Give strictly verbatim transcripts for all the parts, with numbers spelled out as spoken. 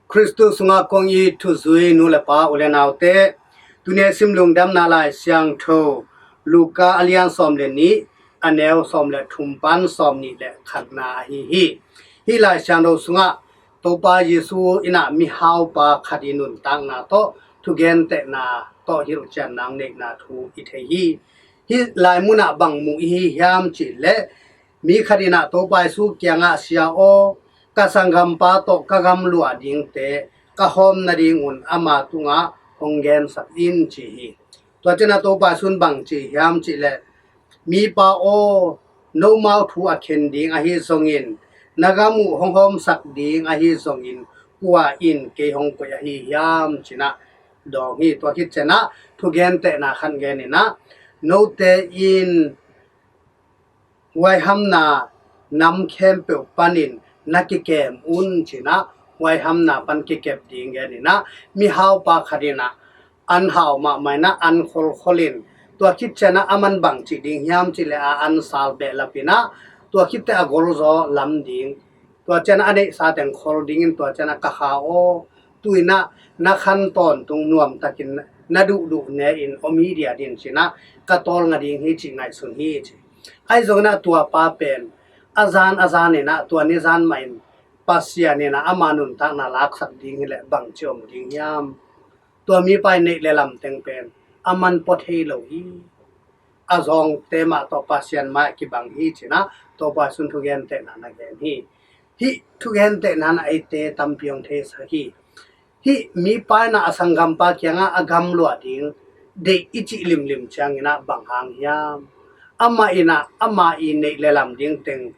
Khristu sungah kong it thuzui nu le pa, u le naute, tuni a sim lungdamna Lai Siangtho Luka a lian sawm le nih, a neu sawm le thum pan sawm nih le khatna ahi hi. Hih Lai Siangtho sungah Topa Jesu in ah mihaupa khat i nuntakna tawh thugentehna tawh hilhcian nang neihna thu i thei hi. Hih lai munah bang mu i hi hiam cih leh, mi khat in ah Topa Jesu kiangah, "Sia aw, ka sanggampa tawh ka gamluah dingte ka hawm nadingun ama tungah hong gensak in," ci hi. Tua ciangin ah Topa Jesu in bang ci hiam cih leh, "Mipa aw, nomau thu a khen ding ahi zongin, na gam uh hong hawmsak ding ahi zongin, kua in kei hong koih ahi hiam?" ci-in ah dawng hi. Tua khit ciangin ah thugentehna khat gen in ah, "Note in huaihamna nam khempeuh panin na kikem un," ci-in ah huaihamna pan kikep ding gen in ah, mihaupa khat in ah an hau mahmah in ah an kholkhol in, tua khit ciangin ah aman bang ci ding hiam cih leh, a an sal behlap in ah, tua khit teh a golzaw lam ding, tua ciangin ah a neihsa teng khol dingin, tua ciangin ah, "Ka kha aw, tu-in ah na khan tawntung nuamtakin na duhduh ne in om hi dia ding," ci-in ah, "Ka tawlnga ding hi," cih ngaihsun hi, ci. Ahi zongin ah tua pa pen a zan a zan in ah, tua ni zan mah in Pasian in ah ama nuntakna laksak ding hi leh bangci om ding hiam? Tua mipa i neih le lam teng pen aman pua thei lo hi. A zawngte mah tawh Pasian mai-ah kibang hi, ci-in ah Topa Jesu in thugentehna na gen hi. Hih thugentehna in ah eite tampi hong theisak hi. Hih mipa in ah a sanggampa kiangah a gamluah ding deih i cih limlim ciangin ah bang hang hiam? Amah in ah ama i neih le lam ding teng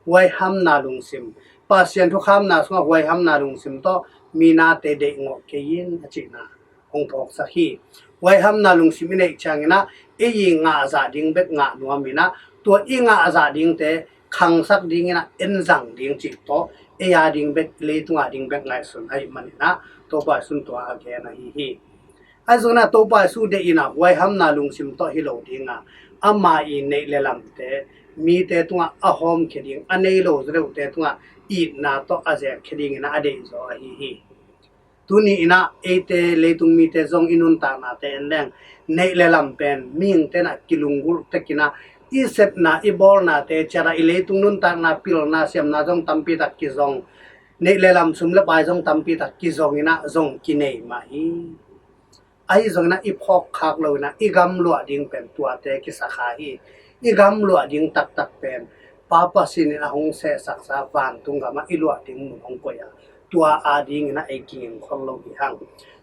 huaihamna lungsim, Pasian thukhamna sungah huaihamna lungsim tawh mi nate deih ngawh kei in, a cihna hong phawksak hi. Huaihamna lungsim i neih ciangin ah ei i ngah zah ding bek ngah nuam in ah, tua i ngah zah dingte khangsak dingin ah en zang ding cih tawh, ei a ding bek, leitung a ding bek ngaihsun ahih manin ah Topa Jesu in tua a gen ahi hi. Ahi zongin ah Topa Jesu deih in ah huaihamna lungsim tawh hi lo ding a, ama i neih le lamte mite tungah a hawmkhia ding, a nei lo zaw deuhte tungah itna tawh a zekkhia dingin ah a deihzaw ahi hi. Tuni in ah eite leitung mite zong i nuntaknate en leng, neih le lam pen mihingte in ah kilunggulh tek in ah, i sepna i bawlnate ciat ah, i leitung nuntakna pilna siamna zong tampi tak kizong, neih le lam sum le pai zong tampi tak kizong in ah zong kinei mah hi. Ahi zongin ah i phawkkhak lo in ah i gamluah ding pen tuate kisakha hi. I gamluah ding taktak pen Pa Pasian in a hong sehsaksa vantung gamah i luah ding mun hong koih a, tua a dingin ah ei kingin khol lo hi hang.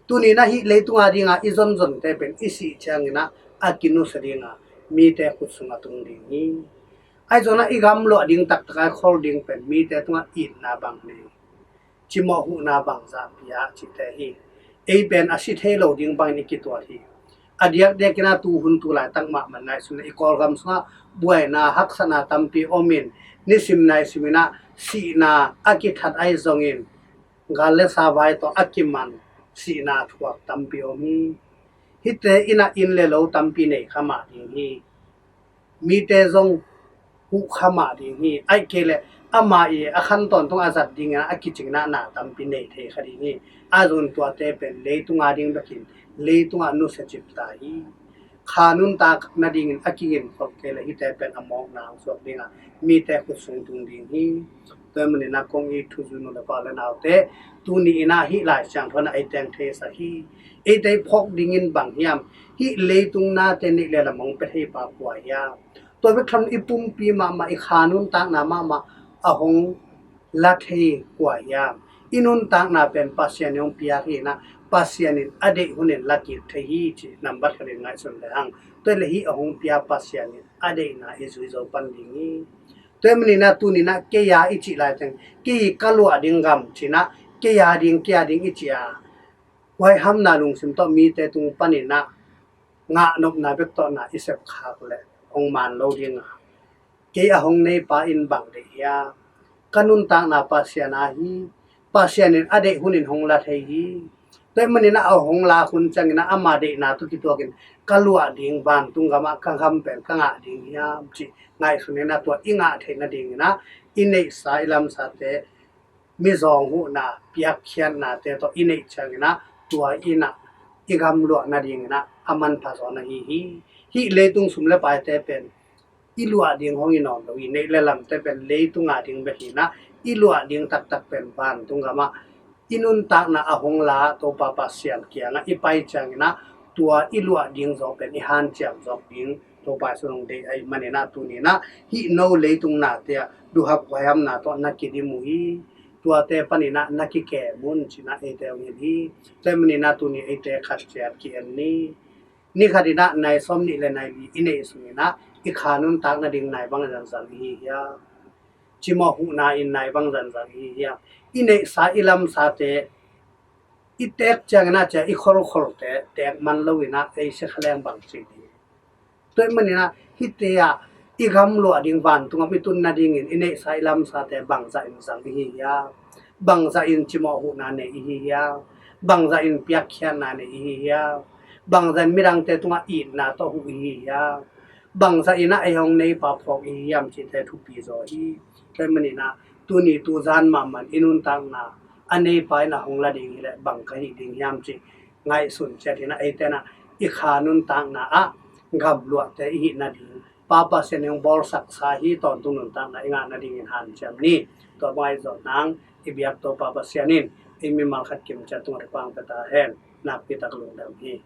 Tuni in ah hih leitung a ding a i zonzonte pen i sih ciangin ah a kinusia ding a, mite khut sung a tung ding hi. Ahi zongin ah i gamluah ding taktak a i khol ding pen mite tungah itna bang nei, cimawh huhna bangzah pia cihte hi. Ei pen a si thei lo ding bangin i kituat hi. A diakdiakin ah tuhun tu laitak mahmah ngaihsun leh i Kawlgam sungah buaina haksatna tampi om in, nisim naisim in ah sihna a kithat ahi zongin gal le sa vai tawh a kiman sihna thuak tampi om hi. Hihte in ah inn le lo tampi nei kha mah ding hi. Mite zong huh kha mah ding hi. Ahih kei leh ama i a khan tawntung a zat dingin a kicingna na tampi nei thei kha ding hi. A zun tuate pen leitung a ding bekin leitungah nusia cip ta hi. Kha nuntak nadingin a kigin khol kei leh hihte pen a mawkna hong suak ding a, mite khut sung tung ding hi. Tua ahih manin ah kong it thuzui nu le pa le naute, tuni in ah hih Lai Siangtho in ah ei teng theisak hi. Eite phawk dingin bang hiam? Hih leitung nate neih le lam hong pia thei pa kua hiam? Tua bek tham lo i pumpi mahmah i kha nuntakna mahmah a hong la thei kua hiam? I nuntakna pen Pasian in hong piak hi in ah, Pasian in a deih hunin la kik thei hi cih nambat khatin ngaihsun le hang. Tua leh hih a hong pia Pasian in a deihna i zui zo pan ding hi. Tua ahih manin ah tuni in ah kei a i cih laiteng, kei ka luah ding gam ci-in ah, kei a ding, kei a ding i cih a, huaihamna lungsim tawh mite tung panin ah ngah nopna bek tawh na i sep khak leh hong man lo ding a, kei a hong neipa in bang deih hiam? Ka nuntakna Pasian a hi. Pasian in a deih hunin hong la thei hi. Tua ahih manin ah a hong lak hun ciangin ah ama deihna tawh kituakin ka luah ding vantung gamah ka gam pen ka ngah ding hiam cih ngaihsun in ah tua i ngah theih nadingin ah i neihsa i lamsate mizawng huhna piakkhiatnate tawh i neih ciangin ah tua in ah i gam luah nadingin ah a manpha zaw na hi hi. Hih leitung sum le paite pen i luah ding hong hi nawn lo hi. Neih le lamte pen leitung a ding bek hi in ah i luah ding taktak pen vantung gamah i nuntakna a hong la Topa Pasian kiangah i pai ciangin ah tua i luah ding zaw pen i hanciam zawk ding Topa Jesu hong deih ahih manin ah tuni in ah hih no leitung nate ah duhhap huaihamna tawh na kidim uh hi. Tuate panin ah na kikem un ci-in ah eite hong hilh hi. Tua ahih manin ah tuni eite khat ciat ki-en ni. Ni khat in ah nai sawmnih le nai li i neih sungin ah i kha nuntak nading nai bang zanzan i hi hiam? Cimawh huhna in nai bang zanzan i hi hiam? I neihsa i lamsate i teek ciangin ah cia i kholkholte teek man lo in ah ei sia kha leng bang ci ding? Tua ahih manin ah hihte ah i gam luah ding, vantung gam i tun nadingin i neihsa i lamsate bangzah in zang i hi hiam? Bangzah in cimawh huhna nei i hi hiam? Bangzah in piakkhiatna nei i hi hiam? Bangzah in midangte tungah itna tawh huh i hi hiam? Bangzah in ah ei hong neipa phawk i hi hiam cihte thupi zaw hi. Tua ahih manin ah tuni tuzan mahmah in i nuntakna a neipa in a hong la ding hileh bang ka hih ding hiam cih ngaihsun ciat in ah eite in ah i kha nuntakna ah gam luahte i hih nading Pa Pasian in hong bawlsaksa hih tawntung nuntakna i ngah nadingin hanciam ni. Tua bang ahi zong nang i biak Topa Pasian in ei mimal khat kim ciat tungah thupha hong pia ta hen. Nakpi tak lungdam hi.